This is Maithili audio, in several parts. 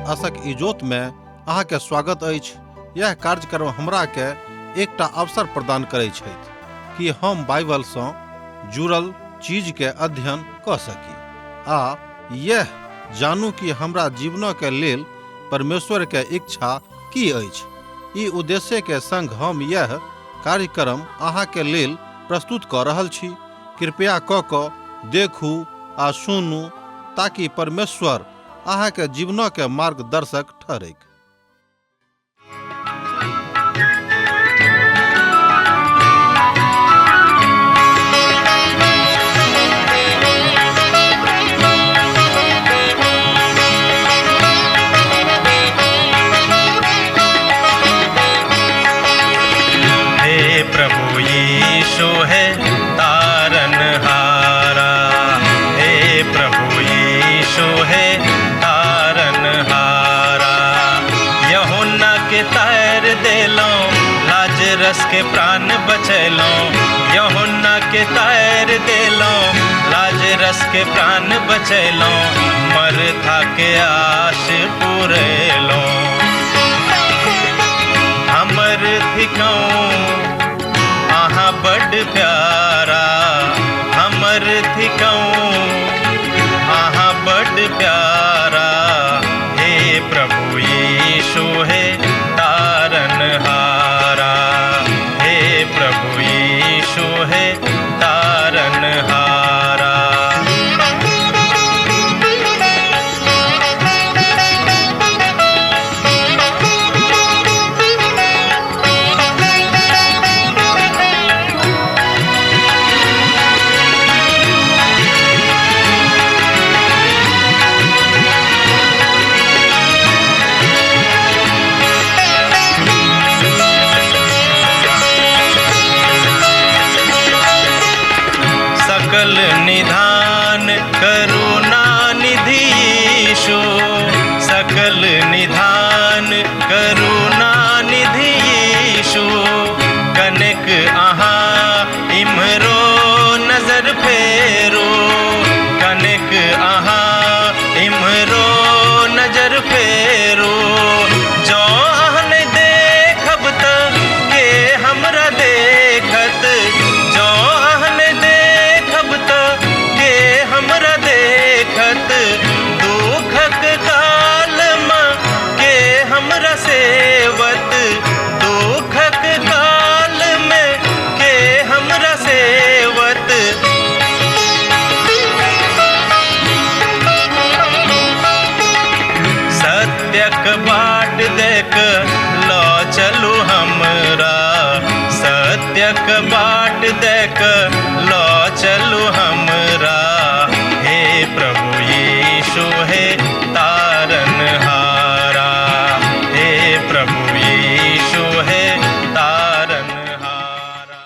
आशक इजोत में अहाँ के स्वागत अछि। यह कार्यक्रम हमरा के एकटा अवसर प्रदान करै छथि कि हम बाइबल सँ जुड़ल चीज के अध्ययन कऽ सकी आ यह जानू कि हमरा जीवनक के लेल परमेश्वर के इच्छा की अछि। ई उद्देश्य के संग हम यह कार्यक्रम अहाँ के लेल प्रस्तुत कऽ रहल छी। कृपया कऽ कऽ देखू आ सुनू ताकि परमेश्वर अहाँ के जीवनक के मार्गदर्शक ठहरैक। हे प्रभु यीशु है तारन हारा, हे प्रभु यीशु है तारन हारा। यहुन्ना के तार देलो, लाजरस के प्राण बचैलो। यहुन्ना के तार देलो, लाजरस के प्राण बचैलो। मरथा के आश पुरेलो। हमर थिकौं अहाँ बड प्यारा, हमर थिकौं अहाँ बड प्यारा। हे प्रभु यीशु हे तारन हारा, हे प्रभु यीशु हे तारन हारा। सकल निधान करुणा निधि यीशु, सकल निधान करुणा निधि यीशु। कनेक अहाँ इम्हरो नजर फेरू, कनेक अहाँ इम्हरो नजर फेरू। जँ अहाँ नहि देखब तऽ के हमरा देखत, जँ अहाँ नहि देखब तऽ के हमरा देखत। दुखक कालमे के हमरा सेवत, दुखक कालमे के हमरा सेवत। सत्यक बाट देख लऽ चलू हमरा, सत्यक बाट देख लऽ चलू हमरा। हे प्रभु यीशु हे तारन हारा, हे प्रभु यीशु हे तारन हारा।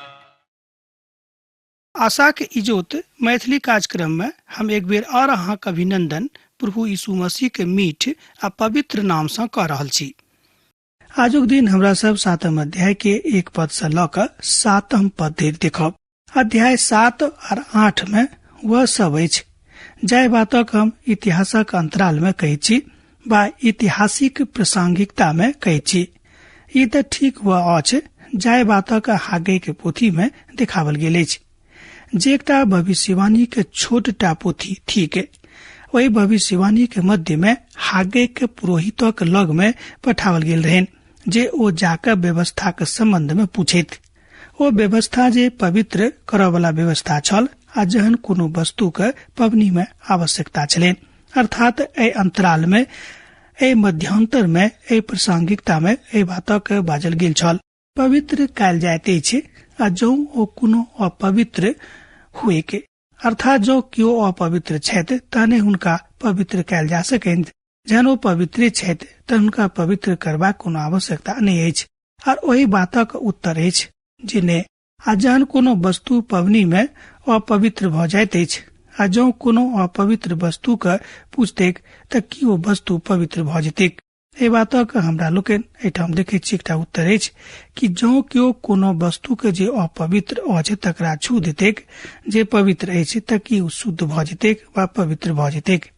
आशाक इजोत मैथिली कार्यक्रम में हम एक बेर और अहाँक अभिनंदन प्रभु यीशु मसीह के मीठ आ पवित्र नाम सँ कऽ रहल छी। आजुक दिन हमरा सब 7 अध्याय के 1 पद सँ लऽ कऽ 7 पद धरि देखब। अध्याय 7 और 8 में वह सब अछि जाहि बातक हम इतिहासक अंतराल में कहैत छी वा ऐतिहासिक प्रासंगिकता में कहैत छी। ई तऽ ठीक वह अछि जाहि बातक हागे के पोथी में देखावल गेल अछि, जे एकटा भविष्यवाणी के छोट टा पोथी थिक। ओहि भविष्यवाणी के मध्य में हागे के पुरोहितक लग में पठावल गेल रहनि जे ओ जाकऽ व्यवस्था के संबंध में पूछैत। ओ व्यवस्था जे पवित्र करऽवला व्यवस्था छल आ जहन कोनो वस्तु के पबनी में आवश्यकता छलनि, अर्थात एहि अंतराल में, एहि मध्यांतर में, एहि प्रासंगिकता में एहि बातक बाजल गेल छल। पवित्र कयल जाइत अछि आ जौं ओ कोनो अपवित्र हुए के, अर्थात जौं केओ अपवित्र छथि तहने हुनका पवित्र कयल जा सकैत। जहन ओ पवित्रे छथि तहन हुनका पवित्र करबाक कोनो आवश्यकता नहि अछि। आर ओहि बातक उत्तर अछि जे नहि। आ जहन कोनो वस्तु पबनी में अपवित्र भऽ जाइत अछि आ जौं कोनो अपवित्र वस्तु के पूछतैक तऽ की ओ वस्तु पवित्र भऽ जेतैक? एहि बातक हमरा लोकनि एहिठाम देखैत छी एकटा उत्तर अछि कि जौं केओ कोनो वस्तु के जे अपवित्र अछि तकरा छू देतैक जे पवित्र अछि तऽ की ओ शुद्ध भऽ जेतैक वा पवित्र भऽ जेतैक?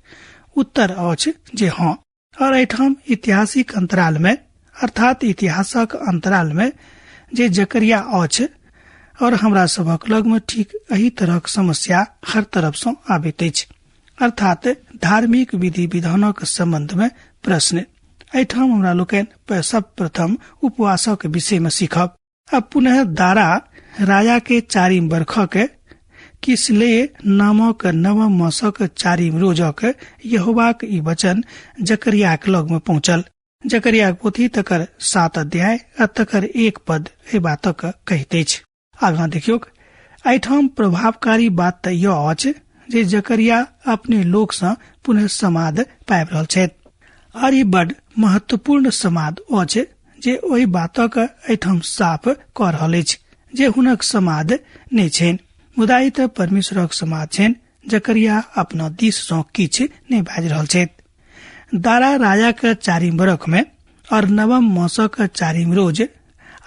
उत्तर अछि जे हँ। और एहिठाम ऐतिहासिक अंतराल में, अर्थात इतिहासक अंतराल में जे जकरिया अछि और हमरा सभक लग में ठीक एही तरहक समस्या हर तरफ सँ आबैत अछि, अर्थात धार्मिक विधि विधानक संबंध में प्रश्न। एहिठाम हमरा लोकनि सब प्रथम उपवासक विषय में सीखब। आ पुनः दारा राजा के 4 बरखक किसले नामक नवम मासक 4 रोजक यहोवाक ई वचन जकरियाक लग में पहुंचल। जकरियाक पोथी तकर 7 अध्याय आ तकर 1 पद एहि बातक कहैत अछि। आगाँ देखियौक, एहिठाम प्रभावकारी बात तऽ यह अछि जे जकरिया अपने लोक सँ पुनः समाद पाबि रहल छथि और ई बड महत्वपूर्ण समाद अछि जे ओहि बातक एहिठाम साफ कऽ रहल अछि जे हुनक समाद नहि छनि, मुदा ई तऽ परमेश्वरक समाद छनि। जकरिया अपना दिस सँ किछु नहि बाजि रहल छथि। दारा राजा के 4 बरख में और नवम मासक 4 रोज,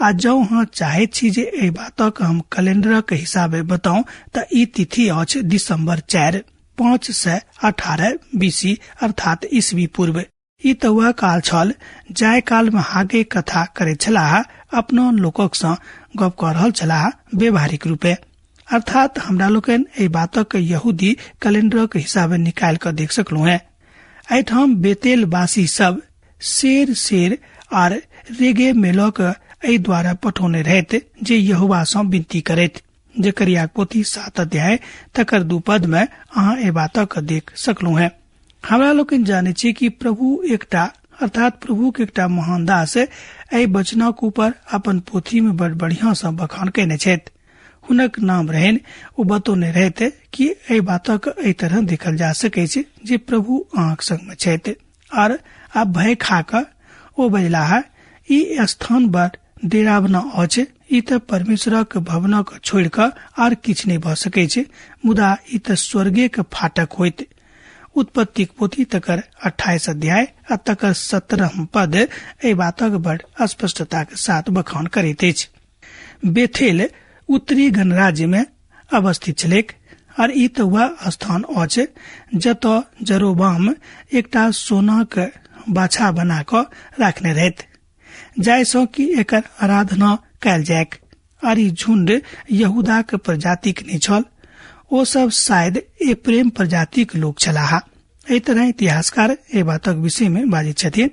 आ जौ अहाँ चाहैत छी जे एहि बातक हम कैलेंडरक हिसाबे बताउ तऽ ई तिथि अछि दिसंबर 4, 518 बीसी अर्थात ईस्वी पूर्व। ई तऽ वह काल छल जाहि काल में हागे कथा करैत छलाह, अपनो लोकक सँ गप कऽ रहल छलाह व्यवहारिक रूपे। अर्थात हमरा लोकनि एहि बातक यहूदी कैलेंडरक हिसाबे निकालि कऽ देख सकलहुँ हेँ। एहिठाम बेतेल वासी सब शेर शेर आर रेगे मेलक एहि द्वारा पठौने रहैत जे यहोवा सँ विनती करैत। जकरिया पोथी 7 अध्याय तकर 2 पद में अहाँ एहि बातक देख सकलहुँ हेँ। हमरा लोकनि जानै छी कि प्रभु एकटा अर्थात प्रभु के एकटा महान दास एहि वचनक ऊपर अपन पोथी में बड़ बढ़िया सँ बखान कयने छथि। हुनक नाम रहनि, ओ बतौने रहैत कि एहि बातक एहि तरह देखल जा सकैत छै जे प्रभु अहाँक संग में छथि। और आब भय खा कऽ ओ बजलाह, ई स्थान बड़ डेरावना अछि, ई तऽ परमेश्वरक भवनक छोड़ि कऽ आर किछु नहि भऽ सकैत छै, मुदा ई तऽ स्वर्गेक फाटक होइत। उत्पत्तिक पोथी तकर 28 अध्याय आ तकर 17 पद एहि बातक बड़ स्पष्टताक साथ बखान करैत अछि। बेथेल उत्तरी गणराज्य में अवस्थित छलैक और ई तऽ वह स्थान अछि जतऽ जरोबाम एकटा सोनाक बाछा बना कऽ राखने रहैत, जाहिसँ कि एकर आराधना कयल जायक। और ई झुंड यहूदाक प्रजातिक नहि छल, ओ सब शायद एप्रेम प्रजातिक लोक छलाह। एहि तरह इतिहासकार एहि बातक विषय में बाजैत छथिन।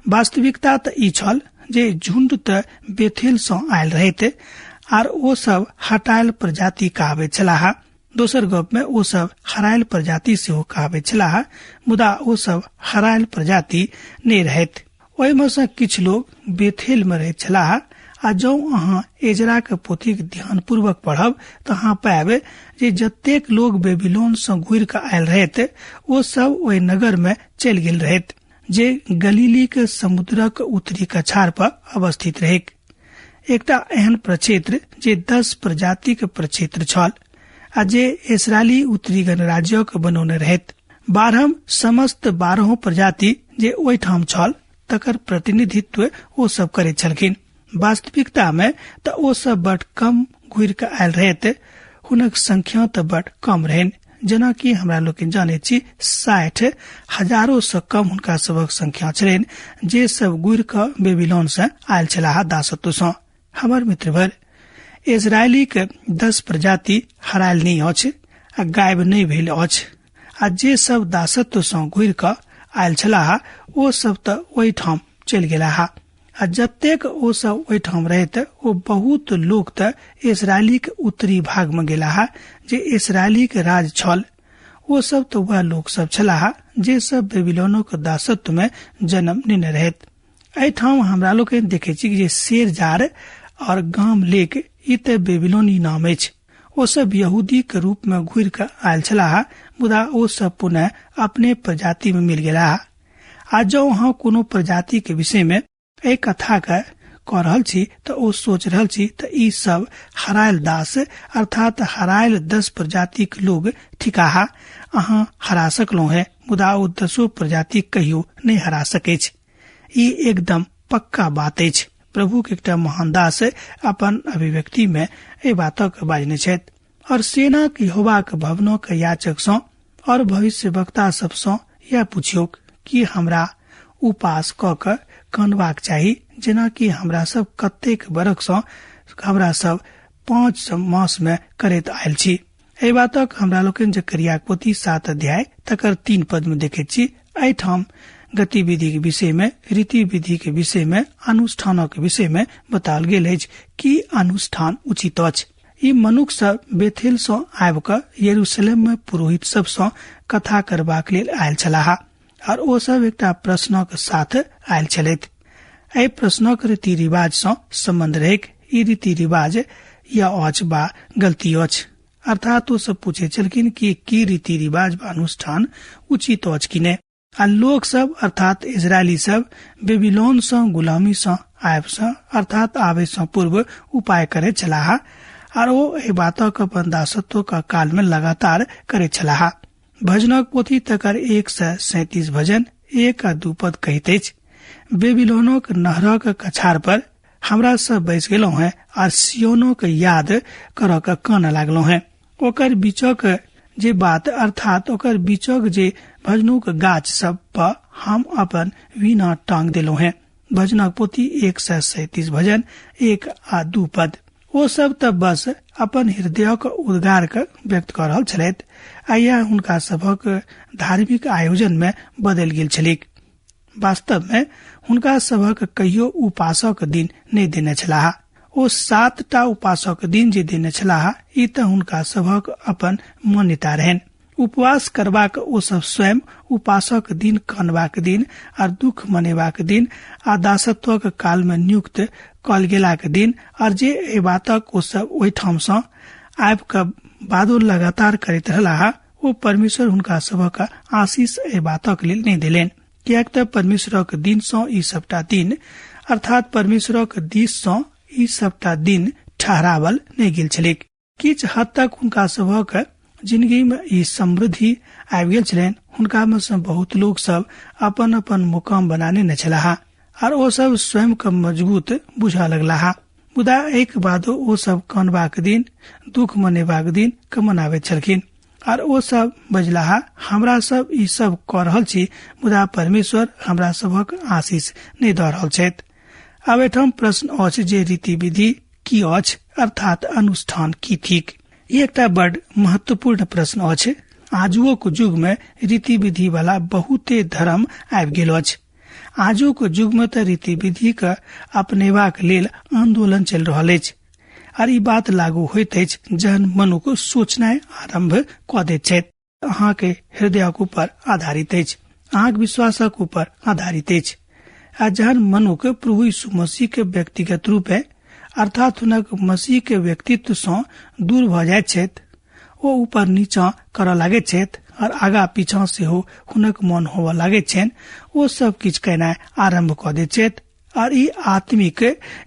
वास्तविकता तऽ ई छल जे झुंड तऽ बेथेल सँ आयल रहैत आर ओ सब हटायल प्रजाति कहाबैत छलाह। दोसर गप में ओ सब हरायल प्रजाति सेहो कहाबैत छलाह, मुदा ओ सब हरायल प्रजाति नहि रहैत। ओहिमे सँ किछु लोग बेथेल में रहैत छलाह। आ जौ अहाँ एजराक पोथीक ध्यानपूर्वक पढ़ब तऽ अहाँ पायब जे जतेक लोग बेबीलोन सँ घुरि कऽ आयल रहैत ओ सब ओहि नगर में चलि गेल रहैत जे गलीलीक समुद्रक उत्तरी कछार पर अवस्थित रहैक। एकटा एहन प्रक्षेत्र जे 10 प्रजातिक प्रक्षेत्र छल आ जे इसराइली उत्तरी गणराज्यक बनौने रहैत। 12 समस्त 12 प्रजाति जे ओहिठाम छल तकर प्रतिनिधित्व ओ सब करैत छलखिन। वास्तविकता में तऽ ओ सब बड कम घुरि कऽ आयल रहैत, हुनक संख्या तऽ बड कम रहनि। जेनाकि हमरा लोकनि जानैत छी 60 हजारो सँ कम हुनका सबक संख्या छलनि जे सब घुरि कऽ बेबीलोन सँ आयल छलाह दासत्व सँ। हमर मित्रवर, इजरायलीक 10 प्रजाति हरायल नहि अछि आ गायब नहि भेल अछि, आ जे सब दासत्व सँ घुरि कऽ आयल छलाह ओ सब तऽ ओहिठाम चलि गेलाह। आ जतेक ओ सब ओहिठाम रहैत ओ बहुत लोक तऽ इसराइलीक उत्तरी भाग में गेलाह जे इसराइलीक राज छल। ओ सब तऽ वएह लोक सब छलाह जे सब बेबीलोनक दासत्व में जन्म लेने रहैत। एहिठाम हमरा लोकनि देखै छी जे शेरजार और गाम लेक ई तऽ बेबीलोनी नाम अछि। ओ सब यहूदी के रूप में घुरि कऽ आयल छलाह, मुदा ओ सब पुनः अपने प्रजाति में मिल गेलाह। आ जौ अहाँ कोनो प्रजाति के विषय में एहि कथा के कऽ रहल छी तऽ ओ सोच रहल छी तऽ ई सब हरायल दास अर्थात हरायल 10 प्रजातिक लोग ठिकाहा। अहाँ हरा सकलहुँ हेँ, मुदा ओ 10 प्रजाति कहियो नहि हरा सकैछ। ई एकदम पक्का बात अछि। प्रभु के एकटा महान दास अपन अभिव्यक्ति में एहि बातक बाजने छथि। और सेनाक यहोवाक भवनक याचक सँ और भविष्य वक्ता सब सँ यह पुछियौक कि हमरा उपास कऽ कऽ कनबाक चाही, जेनाकि हमरा सब कतेक बरख सँ हमरा सब 5 मास में करैत आयल छी। एहि बातक हमरा लोकनि जकरियाक पोथी 7 अध्याय तकर 3 पद में देखैत छी। एहिठाम गतिविधि के विषय में, रीति विधि के विषय में, अनुष्ठानक विषय में बताओल गेल अछि कि अनुष्ठान उचित अछि। ई मनुख सब बेथेल सँ आबि कऽ यरूशलेम में पुरोहित सब सँ कथा करबाक लेल आयल छलाह और ओ सब एकटा प्रश्नक साथ आयल छलथि। एहि प्रश्नक रीति रिवाज सँ संबंध रहैक। ई रीति रिवाज या अछि बा गलती अछि, अर्थात ओ सब पूछे छलखिन कि की रीति रिवाज बा अनुष्ठान उचित अछि कि नहि। आ लोक सब अर्थात इजरायली सब बेबीलोन सँ गुलामी सँ आयब सँ अर्थात आबे सँ पूर्व उपाय करे छलाह और ओ एहि बातक अपन दासत्व का काल में लगातार करे छलाह। भजनक पोथी तकर 137 भजन 1 आ 2 पद कहैत अछि, बेबीलोनक नहरक कछार पर हमरा सब बैस गेलहुँ हैं और सियोनक याद करऽ के कानऽ लागलहुँ हैं। ओकर बीचक जे बात अर्थात ओकर बीचक जे भजनूक गाछ सब पर हम अपन वीणा टांग देलहुँ हैं। भजनक पोथी 137 भजन 1 आ 2 पद। ओ सब तऽ बस अपन हृदयक उद्गार के व्यक्त कऽ रहल छलथि आ यह हुनका सभक धार्मिक आयोजन में बदलि गेल छलैक। वास्तव में हुनका सभक कहियो उपासक दिन नहि देने छलाह। ओ 7 उपासक दिन जे देने छलाह ई तऽ हुनका सभक अपन मान्यता रहनि। उपवास करबाक ओ सब स्वयं उपासक दिन, कानबाक दिन और दुख मनेबाक दिन आ दासत्वक काल में नियुक्त कयल गेलाक दिन और जे एहि बातक ओ सब ओहिठाम सँ आबि कऽ बादो लगातार करैत रहलाह, ओ परमेश्वर हुनका सभक आशीष एहि बातक लेल नहि देलनि, किएक तऽ परमेश्वरक दिन सँ ई सबटा दिन अर्थात परमेश्वरक दिस सँ ई सबटा दिन ठहरावल नहि गेल छलैक। किछु हद तक हुनका सभक जिंदगी में ई समृद्धि आबि गेल छलनि। हुनका में सँ बहुत लोक सब अपन अपन मुकाम बना नेने छलाह और ओ सब स्वयं के मजबूत बुझऽ लगलाह। मुदा एक बादो ओ सब कानबाक दिन, दुख मनेबाक दिन के मनाबैत छलखिन और ओ सब बजलाह, हमरा सब ई सब कऽ रहल छी मुदा परमेश्वर हमरा सभक आशीष नहि दऽ रहल छथि। आब एठाम प्रश्न अछि जे रीति विधि की अछि अर्थात अनुष्ठान की थिक। ई एकटा बड महत्वपूर्ण प्रश्न अछि। आजुओक युग में रीति विधि वाला बहुते धर्म आबि गेल अछि। आजुक युग में तऽ रीति विधि के अपनेबाक लेल आंदोलन चलि रहल अछि और ई बात लागू होइत अछि जहन मनुख सोचनाइ आरंभ कऽ दैत छथि। अहाँके हृदयक ऊपर आधारित अछि, अहाँके विश्वासक ऊपर आधारित अछि। आ जहन मनुख प्रभु यीशु मसीह के व्यक्तिगत रूपे अर्थात हुनक मसीह के व्यक्तित्व सँ दूर भऽ जाइत छथि, ओ ऊपर नीचा करऽ लागैत छथि और आगा पीछा सेहो हुनक मन होबऽ लागैत छनि। ओ सब किछु केनाइ आरंभ कऽ दैत छथि और ई आत्मिक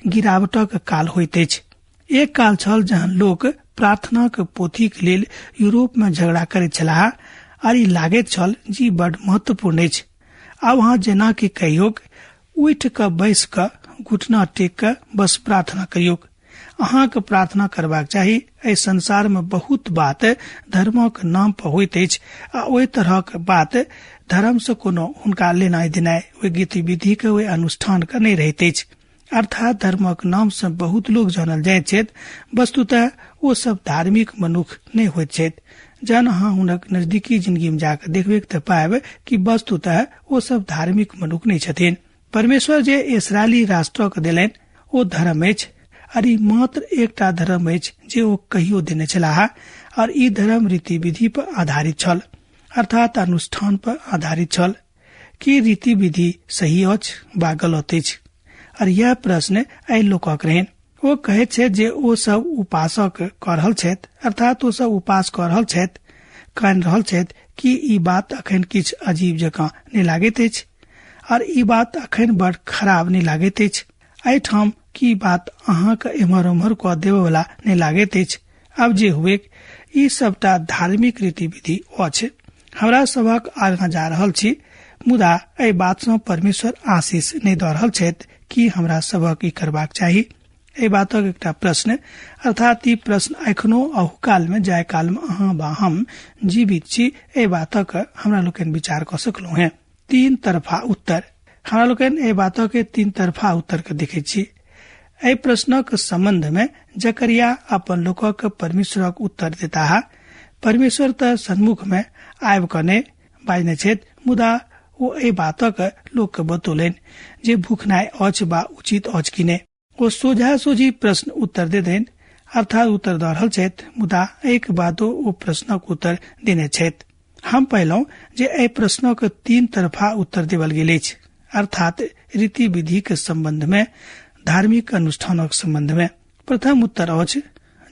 गिरावटक काल होइत अछि। एक काल छल जहन लोक प्रार्थनाक पोथीक लेल यूरोप में झगड़ा करैत छलाह और ई लागैत छल जे बड महत्वपूर्ण अछि। आब अहाँ जेना कि कहियोक उठि कऽ बैस कऽ घुटना टेक कऽ बस प्रार्थना करियौक। अहाँके प्रार्थना करबाक चाही। एहि संसार में बहुत बात धर्मक नाम पर होइत अछि आ ओहि तरहक बात धर्म से कोनो हुनका लेनाइ देनाइ ओहि गतिविधि के ओहि अनुष्ठान के नहि रहैत अछि। अर्थात धर्मक नाम से बहुत लोग जानल जाइत छथि, वस्तुतः ओ सब धार्मिक मनुख नहि होइत छथि। जहन अहाँ हुनक नजदीकी जिंदगी में जाकऽ देखबैक तऽ पायब कि वस्तुतः ओ सब धार्मिक मनुख नहि छथिन। परमेश्वर जे इसराइली राष्ट्रक देलनि ओ धर्म अछि और ई मात्र एकटा धर्म अछि जे ओ कहियो देने छलाह और ई धर्म रीति विधि पर आधारित छल, अर्थात अनुष्ठान पर आधारित छल। कि रीति विधि सही अछि वा गलत अछि? और यह प्रश्न एहि लोकक रहनि। ओ कहैत छथि जे ओ सब उपासक कऽ रहल छथि, अर्थात ओ सब उपास कऽ रहल छथि, कानि रहल छथि कि ई बात अखन किछु अजीब जकाँ नहि लागैत अछि और ई बात अखन बड़ खराब नहि लागैत अछि। एहिठाम की बात अहाँके एम्हर ओम्हर कऽ देबयवला नहि लागैत अछि। आब जे हुए, ई सबटा धार्मिक रीति विधि अछि। हमरा सभक आगाँ जा रहल छी, मुदा एहि बात सँ परमेश्वर आशीष नहि दऽ रहल छथि कि हमरा सभक ई करबाक चाही। एहि बातक एकटा प्रश्न, अर्थात ई प्रश्न एखनो अहू काल में, जाय काल में अहाँ वा हम जीवित छी, एहि बातक हमरा लोकनि विचार कऽ सकलहुँ हेँ। 3 तरफा उत्तर। हमरा लोकनि एहि बातक तीन तरफा उत्तर के देखैत छी। एहि प्रश्नक संबंध मे जकरिया अपन लोकक परमेश्वरक उत्तर देताह। परमेश्वर तऽ सन्मुख मे आबि कऽ नहि बाजने छथि, मुदा ओ एहि बातक लोक के बतौलनि जे भूखनाइ अछि बा उचित अछि कि नहि। ओ सोझा सोझी प्रश्न उत्तर देलनि, अर्थात उत्तर दऽ रहल छथि, मुदा एहिके बादो ओ प्रश्नक उत्तर देने छथि। हम पहलहुँ जे एहि प्रश्नक तीन तरफा उत्तर देवल गेल अछि, अर्थात रीति विधि के संबंध में, धार्मिक अनुष्ठानक संबंध में। प्रथम उत्तर अछि,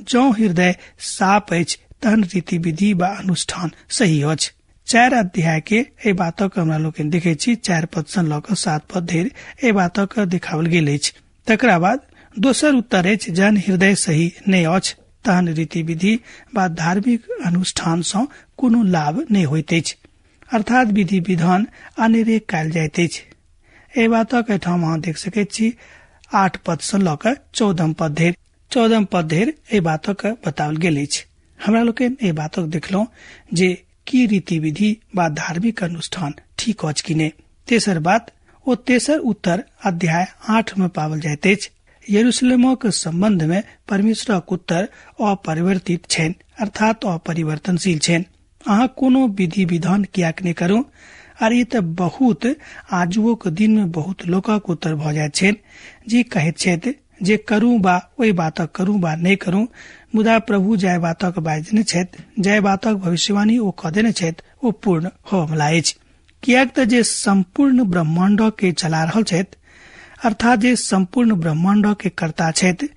जँ हृदय साफ अछि तहन रीति विधि बा अनुष्ठान सही अछि। 4 अध्याय के एहि बातक हमरा लोकनि देखै छी, 4 पद सँ लऽ कऽ 7 पद धरि एहि बातक देखाओल गेल अछि। तकरा बाद दोसर उत्तर अछि, जहन हृदय सही नहि अछि तहन रीति विधि बा धार्मिक अनुष्ठान सँ कोनो लाभ नहि होइत अछि, अर्थात विधि विधान अनेरे कयल जाइत अछि। एहि बातक एहिठाम अहाँ देख सकैत छी 8 पद सँ लऽ कऽ 14 पद धरि, 14 पद धरि एहि बातक बताओल गेल अछि। हमरा लोकनि एहि बातक देखलहुँ जे की रीति विधि बा धार्मिक अनुष्ठान ठीक अछि कि नहि। तेसर बात, ओ तेसर उत्तर अध्याय 8 में पाओल जाइत अछि। यरूशलेमक संबंध में परमेश्वरक उत्तर अपरिवर्तित छनि, अर्थात अपरिवर्तनशील छनि। अहाँ कोनो विधि विधान किएक नहि करू। आर ई तऽ बहुत आजुओक दिन में बहुत लोकक उत्तर भऽ जाइत छनि जे कहैत छथि जे करू बा ओहि बातक करू बा नहि करू, मुदा प्रभु जाहि बातक बाजि देने छथि, जाहि बातक भविष्यवाणी ओ कऽ देने छथि, ओ पूर्ण होबयवला अछि। किएक तऽ जे सम्पूर्ण ब्रह्माण्ड के चला रहल छथि, अर्थात जे सम्पूर्ण ब्रह्माण्ड के कर्ता छथि,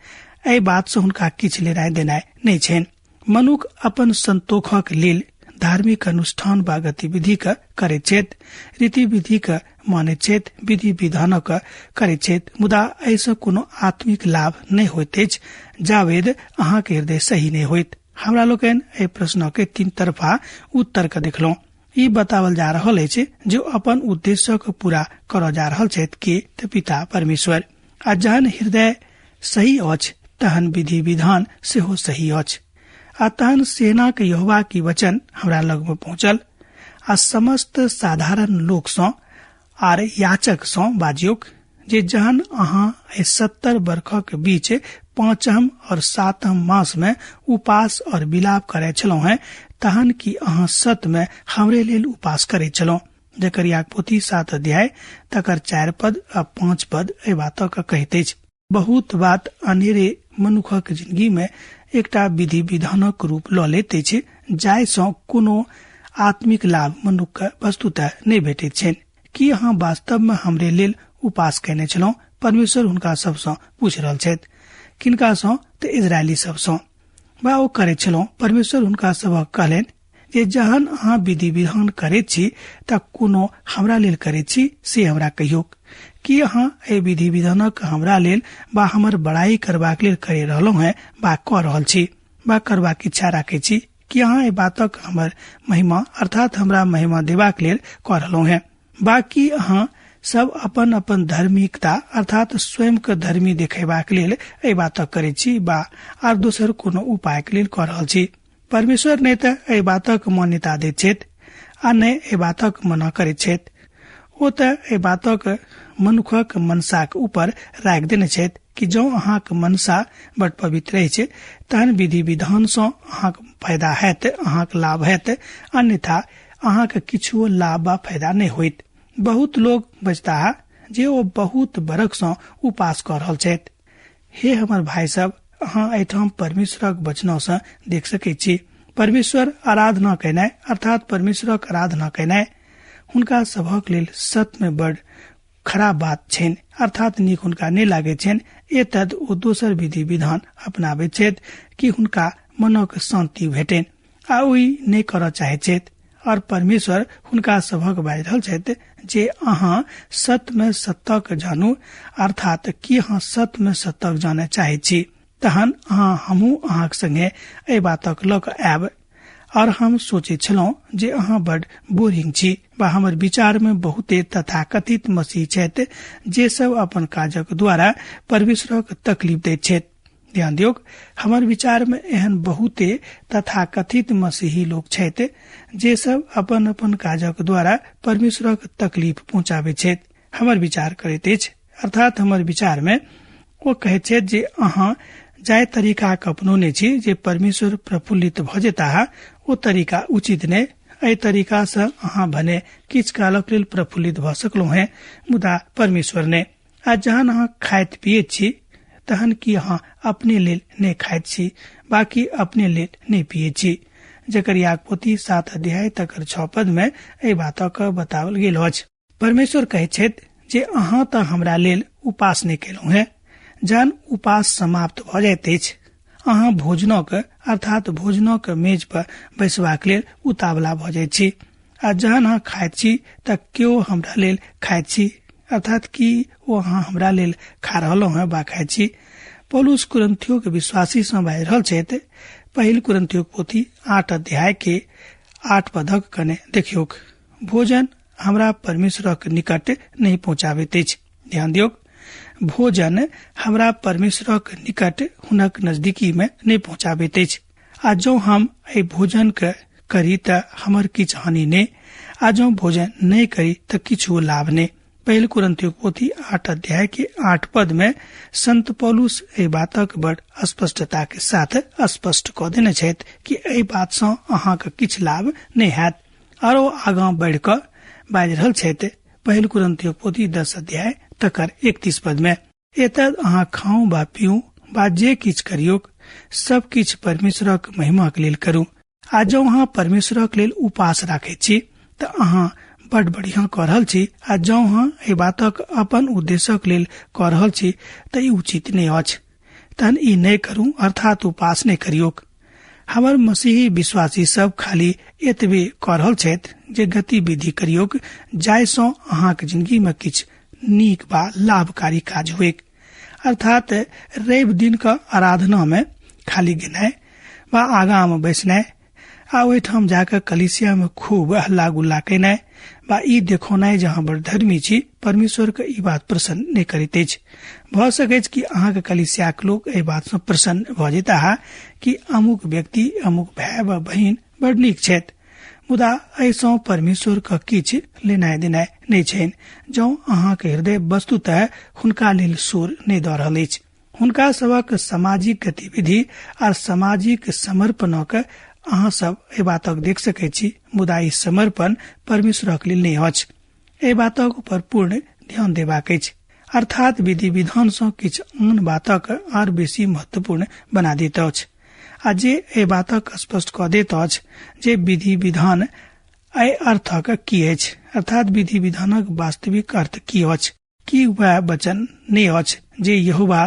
एहि बात सँ हुनका किछु लेनाइ देनाइ नहि छनि। मनुख अपन संतोखक लेल धार्मिक अनुष्ठान बा गतिविधि के करैत छथि, रीति विधि के मानैत छथि, विधि विधानक करैत छथि, मुदा एहिसँ कोनो आत्मिक लाभ नहि होइत अछि जावेद अहाँके हृदय सही नहि होइत। हमरा लोकनि एहि प्रश्न के तीन तरफा उत्तर के देखलहुँ। ई बतावल जा रहल अछि जे अपन उद्देश्यक पूरा करऽ जा रहल छथि के तऽ पिता परमेश्वर। आ जहन हृदय सही अछि तहन विधि विधान सेहो सही अछि। आ तहन सेनाक यहोवा की वचन हमरा लग में पहुंचल आ समस्त साधारण लोक सँ आर याचक सँ बाजियोक जे जहन अहाँ एहि 70 बरखक बीच 5म और 7म मास में उपास और विलाप करे छलहुँ हैं, तहन की अहाँ सत में हमरे लेल उपास करे छलहुँ। जकरियाक पोथी 7 अध्याय तकर 4 पद आ 5 पद एहि बातक कहैत अछि। बहुत बात अनेरे मनुखक जिंदगी में एकटा विधि विधानक रूप लऽ लैत अछि, जाहि सँ कोनो आत्मिक लाभ मनुख के वस्तुतः नहि भेटैत छनि। की अहाँ वास्तव में हमरे लेल उपास कयने छलहुँ? परमेश्वर हुनका सब सँ पूछि रहल छथि। किनका सँ? तऽ इजरायली सब सँ। वा ओ करैत छलहुँ। परमेश्वर हुनका सबक कहलनि जे जहन अहाँ विधि विधान करैत छी तऽ कोनो हमरा लेल करैत छी से हमरा कहियौ। की अहाँ एहि विधि विधानक हमरा लेल बा हमर बड़ाई करबाक लेल करि रहलहुँ हैं बा कऽ रहल छी बा करबाक इच्छा राखै छी? की अहाँ एहि बातक हमर महिमा अर्थात हमरा महिमा देबाक लेल कऽ रहलहुँ हैं? बा की अहाँ सब अपन अपन धार्मिकता अर्थात स्वयं के धर्मी देखेबाक लेल एहि बातक करैत छी बा आर दोसर कोनो उपायक लेल कऽ रहल छी? परमेश्वर नहि तऽ एहि बातक मान्यता दैत छथि आ नहि एहि बातक मना करैत छथि। ओ तऽ एहि बातक मनुखक मनसाक ऊपर राखि देने छथि कि जँ अहाँक मनसा बड पवित्र अछि तहन विधि विधान सँ अहाँक फायदा हैत, अहाँक लाभ हैत, अन्यथा अहाँक किछुओ लाभ वा फायदा नहि होइत। बहुत लोग बजताह जे ओ बहुत बरख सँ उपास कऽ रहल छथि। हे हमर भाई सब, अहाँ एहिठाम परमेश्वरक वचन सँ देख सकैत छी। परमेश्वर आराधना केनाइ अर्थात परमेश्वरक आराधना केनाइ हुनका सभक लेल सत में बड खराब बात छनि, अर्थात नीक हुनका नहि लागैत छनि। एतद ओ दोसर विधि विधान अपनाबैत छथि कि हुनका मनक शांति भेटनि आ ओ ई नहि करऽ चाहैत छथि। और परमेश्वर हुनका सभक बाजि रहल छथि जे अहाँ सत में सतक जानू, अर्थात की अहाँ सत में सतक जानय चाहैत छी तहन अहाँ हमहूँ अहाँक संगे एहि बातक लऽ कऽ आयब। और हम सोचैत छलहुँ जे अहाँ बड बोरिंग छी वा हमर विचार में बहुते तथाकथित मसीह छथि जे सब अपन काजक द्वारा परमेश्वरक तकलीफ दैत छथि। ध्यान दियौक, हमर विचार में एहन बहुते तथाकथित मसीही लोक छथि जे सब अपन अपन काजक द्वारा परमेश्वरक तकलीफ पहुँचाबैत छथि। हमर विचार करैत अछि। अर्थात हमर विचार मे ओ कहैत छथि जे अहाँ जाहि तरीकाके अपनौने छी जे परमेश्वर प्रफुल्लित भऽ जेताह, ओ तरीका उचित नहि। एहि तरीकासँ अहाँ भने किछु कालक लेल प्रफुल्लित भऽ सकलहुँ हेँ, मुदा परमेश्वर नहि। आ जहन अहाँ खाइत पियैत छी तहन की अहाँ अपने लेल नहि खाइत छी बाकी अपने लेल नहि पियैत छी? जकरयाक पोथी 7 अध्याय तकर 6 पद मे एहि बातक बताओल गेल अछि। परमेश्वर कहैत छथि जे अहाँ तऽ हमरा लेल उपास नहि केलहुँ हेँ। जहन उपास समाप्त भऽ जाइत अछि, अहाँ भोजनक अर्थात भोजनक मेज पर बैसबाक लेल उतावला भऽ जाइत छी। आ जहन अहाँ खाइत छी तऽ केओ हमरा लेल खाइत छी, अर्थात की ओ अहाँ हमरा लेल खा रहलहुँ हेँ बा खाइत छी? पौलुस कुरिन्थियोक विश्वासी सँ बाजि रहल छथि। पहिल कुरिन्थियोक पोथी 8 अध्याय के 8 पदक कने देखियौक। भोजन हमरा परमेश्वरक निकट नहि पहुँचाबैत अछि। ध्यान दियौक, भोजन हमरा परमेश्वरक निकट हुनक नजदीकी मे नहि पहुँचाबैत अछि। आ जँ हम एहि भोजन के करी तऽ हमर किछु हानि नहि, आ जँ भोजन नहि करी तऽ किछु लाभ नहि। पहिल कुरिन्थियोक पोथी 8 अध्याय के 8 पद में संत पौलुस एहि बातक बड़ स्पष्टता के साथ स्पष्ट कऽ देने छथि कि एहि बात सँ अहाँके किछु लाभ नहि हैत। आरो आगाँ बढ़ि कऽ बाजि रहल छथि पहिल कुरिन्थियोक पोथी 10 अध्याय तकर 31 पद में, एतद अहाँ खाउ बा पीऊ बा जे किछु करियौक, सब किछु परमेश्वरक महिमाक लेल करू। आ जँ अहाँ परमेश्वरक लेल उपास राखैत छी तऽ अहाँ बड बढ़िया कऽ रहल छी, आ जँ अहाँ एहि बातक अपन उद्देश्यक लेल कऽ रहल छी तऽ ई उचित नहि अछि। तहन ई नहि करू, अर्थात उपास नहि करियौक। हमर मसीही विश्वासी सब खाली एतबे कऽ रहल छथि जे गतिविधि करियौक जाहि सँ अहाँक जिंदगी मे किछु नीक बा लाभकारी काज होइक। अर्थात रवि दिन क आराधना मे खाली गेनाइ बा आगाँ मे बैसनाइ आ ओहिठाम जाकऽ कलिसिया मे खूब हल्ला गुल्ला केनाइ बा ई देखौनाइ जे अहाँ बड़ धर्मी छी, परमेश्वर के ई बात प्रसन्न नहि करैत अछि। भऽ सकैछ कि अहाँके कलिसियाक लोक एहि बात सँ प्रसन्न भऽ जेताह कि अमुक व्यक्ति अमुक भाय वा बहिन बड़ नीक छथि, मुदा एहि सँ परमेश्वर के किछु लेनाइ देनाइ नहि छनि जँ अहाँके हृदय वस्तुतः हुनका लेल सुर नहि दऽ रहल अछि। हुनका सभक सामाजिक गतिविधि आर सामाजिक समर्पणक अहाँ सब एहि बातक देख सकैत छी, मुदा ई समर्पण परमेश्वरक लेल नहि अछि। एहि बातक ऊपर पूर्ण ध्यान देबाक अछि। अर्थात विधि विधान सँ किछु आन बातक आर बेसी महत्वपूर्ण बना दैत अछि, आ जे एहि बातक स्पष्ट कऽ दैत अछि जे विधि विधान एहि अर्थक की अछि, अर्थात विधि विधानक वास्तविक अर्थ की अछि। की वएह वचन नहि अछि जे यहोवा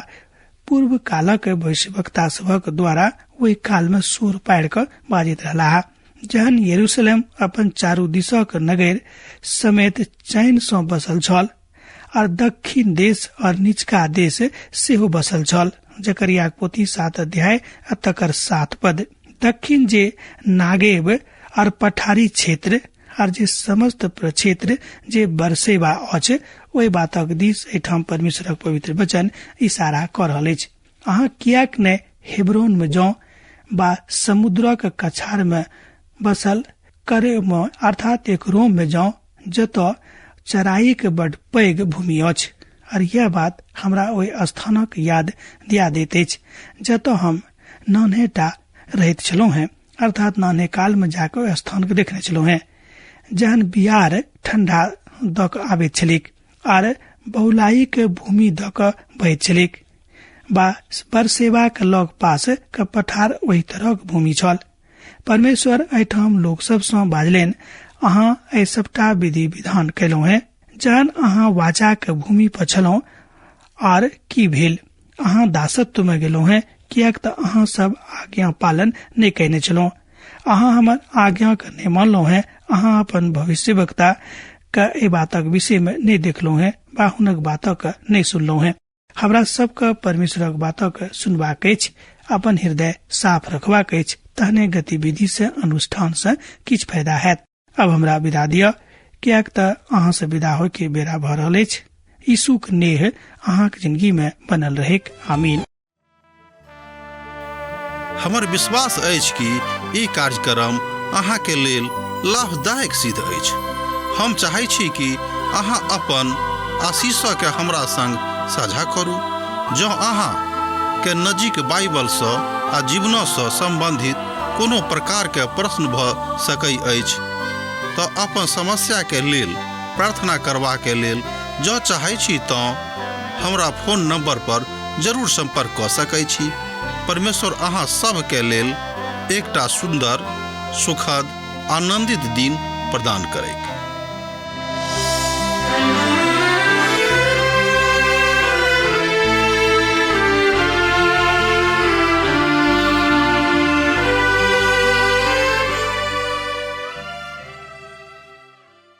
पूर्व कालक भविष्यवक्ता सभक द्वारा ओहि काल मे सोर पाड़ि कऽ बाजैत रहलाह, जहन यरूशलेम अपन चारू दिशक नगर समेत चैन सँ बसल छल और दक्षिण देश और निचका देश सेहो बसल छल। जकरियाक पोथी 7 अध्याय आ तकर 7 पद। दक्षिण जे नागेब और पठारी क्षेत्र आर जे समस्त प्रक्षेत्र जे बरसेबा अछि, ओहि बातक दिस एहिठाम परमेश्वरक पवित्र वचन इशारा कऽ रहल अछि। अहाँ किएक ने हेब्रोन मे जाउ बा समुद्रक कछार मे बसल करे मे अर्थात एक रोम मे जाउ, जतऽ चराईक बड पैघ भूमि अछि। और यह बात हमरा ओहि स्थानक याद दिया दैत अछि जतऽ हम नान्हेटा रहैत छलहुँ हेँ, अर्थात नान्हे काल मे जाकऽ ओहि स्थान के देखने छलहुँ हेँ, जहन बियार ठंडा दऽ कऽ आबैत छलैक आर बहुलाईक भूमि दऽ कऽ बहैत छलैक बा बरसेबाक लग पास के पठार ओहि तरहक भूमि छल। परमेश्वर एहिठाम लोक सब सँ बाजलनि, अहाँ एहि सबटा विधि विधान कयलहुँ हेँ, जहन अहाँ वाचाक भूमि पर छलहुँ आर की भेल? अहाँ दासत्व मे गेलहुँ हेँ, किएक तऽ अहाँ सब आज्ञा पालन नहि कयने छलहुँ। अहाँ हमर आज्ञा के नहि मानलहुँ हेँ। अहाँ अपन भविष्यवक्ता के एहि बातक विषय मे नहि देखलहुँ हेँ बा हुनक बातक नहि सुनलहुँ हेँ। हमरा सबके परमेश्वरक बातक सुनबाक अछि, अपन हृदय साफ रखबाक अछि, तहने गतिविधि से अनुष्ठान से किछु फायदा हैत। अब हमरा विदा दिअ, किएक तऽ अहाँ से विदा होय के बेरा भऽ रहल अछि। यीशुक नेह अहाँक जिंदगी में बनल रहेक। आमीन। हमर विश्वास अछि कि ई कार्यक्रम अहाँके लेल लाभदायक सिद्ध अछि। हम चाहै छी कि अहाँ अपन आशीषके हमरा संग साझा करू। जँ अहाँ के नजीक बाइबलसँ आ जीवनसँ सम्बन्धित कोनो प्रकारके प्रश्न भऽ सकै अछि तऽ अपन समस्याके लेल प्रार्थना करबाके लेल जँ चाहै छी तँ हमरा फोन नंबर पर जरूर संपर्क कऽ सकै छी। परमेश्वर अहाँ सभके लेल एकटा सुन्दर, सुखद, आनंदित दिन प्रदान करैक।